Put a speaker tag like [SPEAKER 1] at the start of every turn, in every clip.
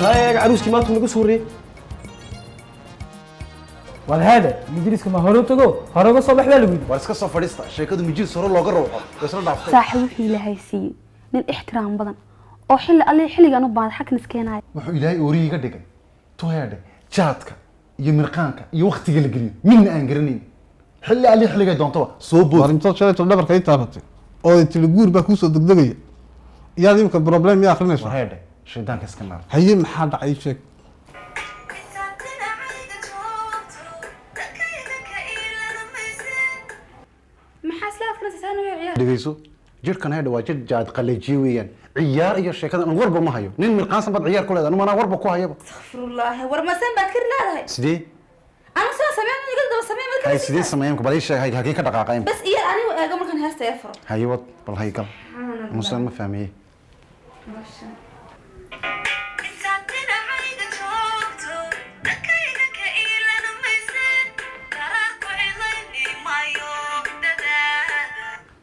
[SPEAKER 1] Balaayaga caruuskii maanta naga soo horreeyey.
[SPEAKER 2] War haada majliska ma hore u tago, hore uga soo bax baa lagu yidhi.
[SPEAKER 3] War iska soo fadhiista, sheekadu majlis hore looga rawxo way isla dhaaftay.
[SPEAKER 4] Saaxiib, wuxuu Ilaahay siiyey nin ixtiraam badan oo xilli alle xilligan u baahday xagkan iskeenaya.
[SPEAKER 3] Wuxuu Ilaahay oorihii ga dhigay tuheedhe jaadka iyo mirqaanka iyo waktiga la geliyo midna aan garanayn, xilli alli xilligay doontaba soo bood.
[SPEAKER 5] War intood shalayto dhabarka ii taabatay oo tili guur baa kuusoo degdegaya, iyaad imika problem miyaa akrinaysa?
[SPEAKER 3] War heedhe, shaydaanka iska naar.
[SPEAKER 5] Haye, maxaa dhacay? Sheeg.
[SPEAKER 4] Maxaa isla adkanaysaa nuuc ciyaar?
[SPEAKER 3] Dhegeyso, jirkan heedhe waa jir jaad qalajiye weeyaan. Ciyaar iyo sheekadan an warba ma hayo. Nin mirqaansan baad ciyaar ku leedahay, anuma anaa warba ku hayaba.
[SPEAKER 4] Astaghfirullaah, war maseen baad kari leedahay.
[SPEAKER 3] Sidee?
[SPEAKER 4] Anu sidaa sameyn, iga daba sameyn marka.
[SPEAKER 3] Hay, sidee sameeyeen? Bal ii sheeg. Hay, halkee ka dhaqaaqayn?
[SPEAKER 4] Bas iyo anigu eego markaan heesta ee furo.
[SPEAKER 3] Haye, wad bal, hay gal musan ma fahmiye.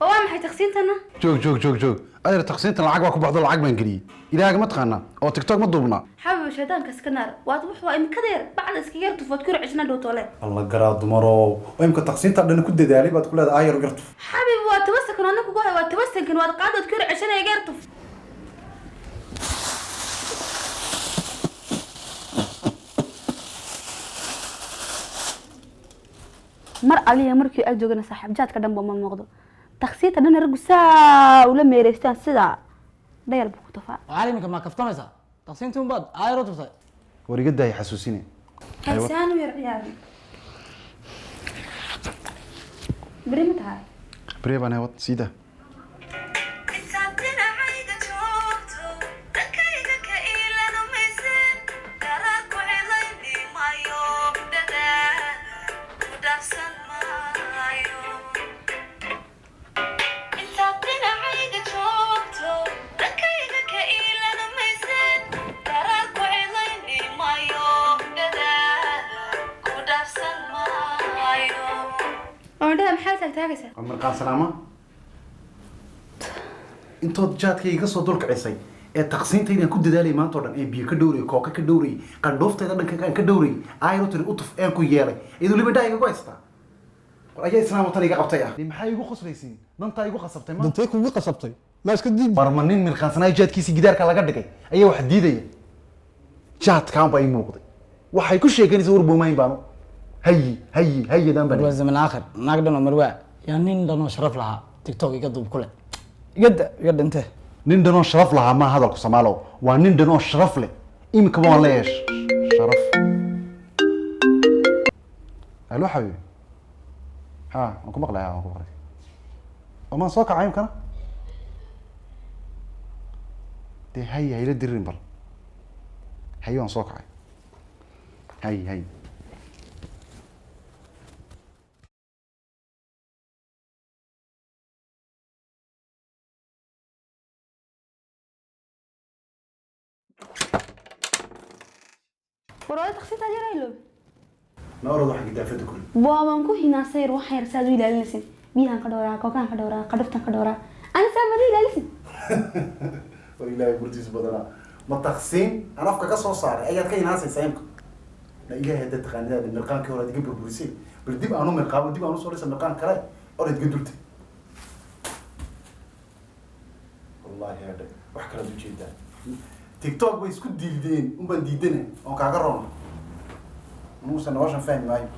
[SPEAKER 4] Oo waa maxay taqsiintana?
[SPEAKER 3] Joog, joog, joog, joog, adeer. Taqsiintan lacag baa ku baxdo, lacag baan geliyey. Ilaahaga ma taqaanaa oo TikTok ma duubnaa?
[SPEAKER 4] Xabibi, shaydaanka iska naar. Waad wax waa imika yar bacda iska yar tufood ku racishna dhow toole.
[SPEAKER 3] Alla garaa dumarow, oo imka taqsiinta dhan ku dadaalay baad ku leedahay ayar gartuf.
[SPEAKER 4] Xabibi, waa 10 sakan oo kugu hay, waa 10 sakan, waad qaadad ku racishanaya yar tuf. Mar aliya markii aad joogana saaxiib, jaadka dhanba ma muuqdo, taqsiinta dhan raggu saa ula meereystaan, sidaa dhayal buu ku tufaa.
[SPEAKER 2] Waxaad iminka ma kaftamaysaa? Taqsiintii unbaad aayar u tuftay.
[SPEAKER 3] War iga daaya xasuusine.
[SPEAKER 4] Haysaan u yar ciyaarin. Beri ma tahay?
[SPEAKER 3] Bere baan wad siida.
[SPEAKER 4] Oo indhaha maxaa taagtaagaysaa?
[SPEAKER 3] Waa mirqaansanaama intood jaadkayga ka soo dulkicisay ee taqsiintaydan ku dadaalay maanta oo dhan, ee biyo ka dhowrayay, kooka ka dhowrayay, qandhooftayda dhanka aan ka dhowrayay, ayro tiri utuf een ku yeelay, iyadoo liba indhaha igagu haystaa. War ayaa islaam watan iga qabtay ah, maxaa igu khoslaysiin? Dantaa igu khasabtay ma
[SPEAKER 5] Dantee kugu qasabtay? Ma iska diid.
[SPEAKER 3] War ma nin mirqaansanaayo jaadkiisii gidaarka laga dhigay ayaa wax diidaya? Jaadkaan baa ii muuqday, waxay ku sheeganaysa war boomayn baanu hayi hayi hayadaan baan.
[SPEAKER 2] Waa zaman aakhir, naag dhan oo marwaa yaa nin dhan oo sharaf lahaa TikTok iga duub kule, iga da, iga dhinte.
[SPEAKER 3] Nin dhanoo sharaf lahaa maa hadalku Samaalow, waa nin dhanoo sharaf leh. Imika waan leeyahay sharaf. Alo xabiibi, ha, waan ku maqlaya, waan ku maqlay. Oo maan soo kacay imkana dee. Hay, hayla diririn bal. Haye, waan soo kacay. Hay, hay.
[SPEAKER 4] War waa taqsiinta yar aylo.
[SPEAKER 3] Na orod, waxaan gidaafada kuli.
[SPEAKER 4] Waa waan ku hinaasay yar, waxaan yar saad u ilaalinaysin. Biyahan ka dhowraa, kookaan ka dhowraa, qadhuftan ka dhowraa, ana saa madu ilaalisin.
[SPEAKER 3] War Ilaahay gurtiisa badanaa, ma taqsiin aan afka ka soo saaray ayaad ka inaasaysaa imka? Na Ilaahay haddaad taqaanidaada, mirqaankii hore aad iga burburisay, bal dib aanu mirqaabo, dib aanu soo dhisa mirqaan kale, orad iga dultay. Wallahi hadhe, wax kalaad ujeedaa. TikTok bay isku diideen un baan diidana oon kaaga roona. Anugusa noloshan fahmi maayo.